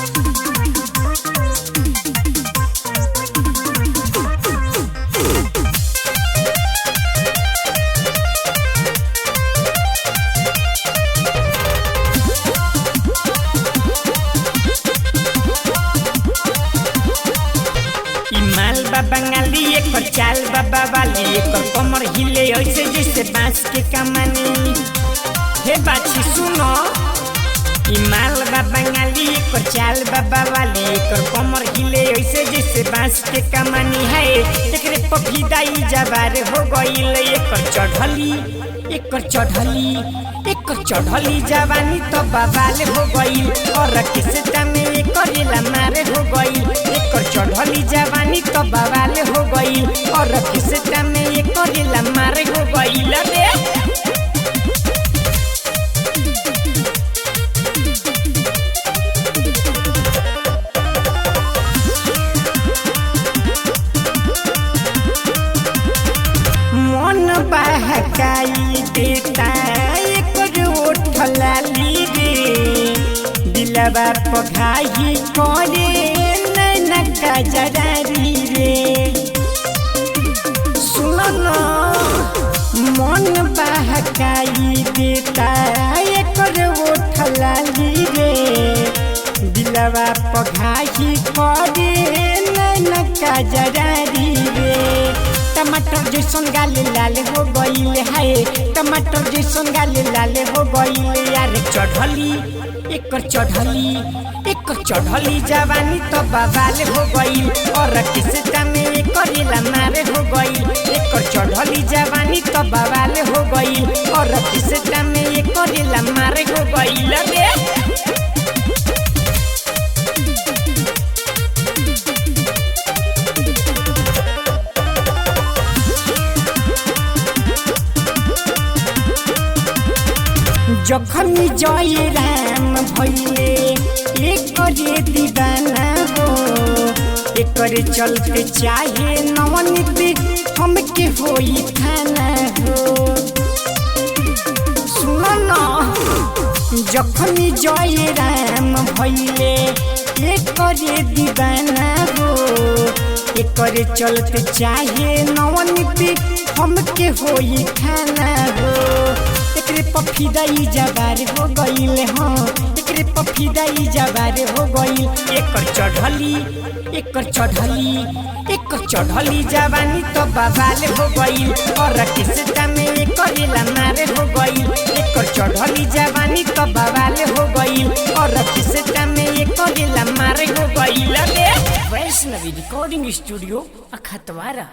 ई माल बा बंगाली, एकर चाल बाबा वाली, एकर कमर हिले ऐसे जैसे बांस के कमानी। हे बाछी सुनो, ई माल बा बंगाली, एकर चाल बाबा वाली, एकर कमर हिले ऐसे जैसे बांस के कमानी है। एकरे पफीदाई जवार हो गईल, एकर चढ़ली, एकर चढ़ली, एकर चढ़ली जवानी तो बवाल हो गईल। और किसटा में करेला मारे हो गईल, एकर चढ़ली जवानी तो बवाल हो गईल। और किसटा में करेला मारे हो गईल रे। मन बहकाई देता एकर ओठलाली रे, दिलवा पघाई करे नैना कजरारी रे। सुन न, मन बहकाई देता एकर ओठलाली रे, दिलवा पघाई करे नैना कजरारी रे। टमाटर जैसन गाले लाल हो गईल है, टमाटर जैसन गाले लाल हो गईल। यार चढ़ली, एकर चढ़ली, एकर चढ़ली जवानी तो बवाल हो गईल। और किसटा में करेला मारे हो गईल, एकर चढ़ली जवानी तो बवाल हो गईल। और किसटा में करेला मारे हो गईल रे। जखन जय राम भैले एकरे दीवाना हो, एकरे चलते चाहे नवनीत हमके होई थाना हो। सुन न, जखन जय राम भैले एकरे दीवाना हो, एकरे चलते चाहे नवनीत हमके होई खाना हो। एकरे पफीदाई जवार हो गईल, हाँ एकरे पफीदाई जवार हो गईल। एकर चढ़ली, एकर चढ़ली, एकर चढ़ली जवानी तो बवाल हो गईल। और किसटा में करेला मारे हो गईल, एकर चढ़ली जवानी तो बवाल हो गईल। और किसटा में करेला मारे हो गईल रे। Vaishnavi recording studio अखतवारा।